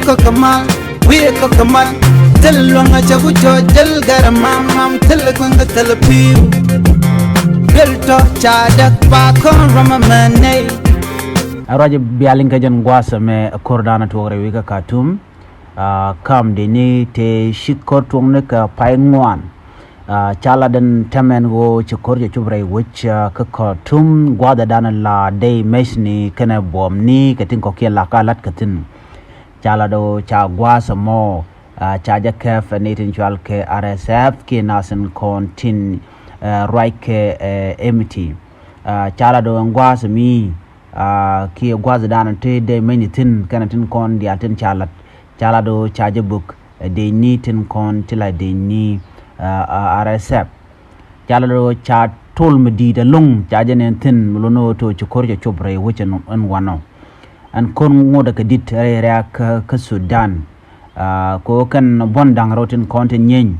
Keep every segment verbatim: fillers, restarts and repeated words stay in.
Kɔk kɛ mal, wi̱i̱ kɔk kɛ mal. Thil luäŋ a cɛ ku cɔ jäl gɛr mam mam, thil kueŋ kɛ thil pi̱i̱u. Duel tɔ ca däk ba kɔn rɔm ɛmɛ nɛy. A ruac bia liŋ kɛ jɛn gua̱a̱th ɛmɛ ko̱r da̱a̱n a tuɔk rɛy wi̱i̱ kä Khartoum. Aa, kam dee ni te ci ko̱r tuɔŋni kɛ pay ŋuan. Aa, ca lat ɛn tɛmɛn ɣöö ci ko̱r cɛ cop rɛy wec, aa, kä Khartoum gua̱a̱th ɛ da̱a̱n la dey mecni kɛnɛ buɔmni kɛ tin kɔ̱kiɛn la ka la̱t kɛ thi̱n. Ca lat ɣöö ca gua̱a̱th ɛmɔ, aa, ca jɛ kɛp ɛ nɛy tin cɔal kɛ R S F kiɛ nath tin kɔn tin, aa, ruac kɛ, aa, M T. Aa, ca lat ɣöö ɛn gua̱a̱th ɛmi, aa, kiɛ gua̱a̱th ɛ da̱a̱n te dey mecni thi̱n kɛnɛ tin kɔn diaal tin ca lat. Ca lat ɣöö ca jɛ bök, ɛ, decni tin kɔn ti la decni, aa, aa, R S F. Ca lat ɣöö ca tol mi di̱i̱t ɛlɔ̱ŋ ca jɛ nɛn thi̱n mi lo̱n ɣöö to̱ ci ko̱r cɛ cop rɛy wec ɛn, ɛn wanɔ. Ɛn ko̱r ŋotdɛ kɛ di̱t rɛy rɛ̈ɛ̈k kä, kä Sudan. Aa, kɛ ɣöö kɛn buɔ̱n da̱ŋ rɛw tin kɔn tin nyieeny.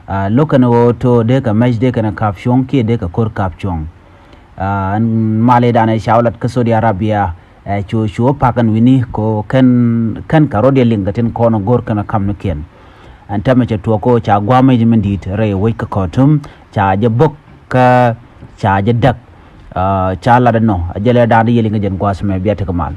Aa, lo̱k kɛn ɣöö to̱ dee kɛ mɛc dee kɛn kap cuɔ̱ŋ kiɛ dee kɛ ko̱r kap cuɔ̱ŋ. Aa, ɛn mali danɛ ca wä lat kä Saudi Arabia, ɛ, cu, cu wä pak ɛn wi̱ni kɛ ɣöö kɛn, kɛn kɛ rɔ̱diɛn liŋ kɛ tin kɔn go̱r kɛn kamnikiɛn. Ɛn tɛmɛ cɛ tuɔɔk kɛ ɣöö ca gua̱a̱th mec min di̱i̱t rɛy wec kä Khartoum, ca jɛ bök kä ca jɛ däk. Aa, ca lat ɛnɔ, a jɛ lɛ da̱a̱n di yɛ liŋ kɛ jɛn gua̱a̱th mɛ bia tekɛ mal.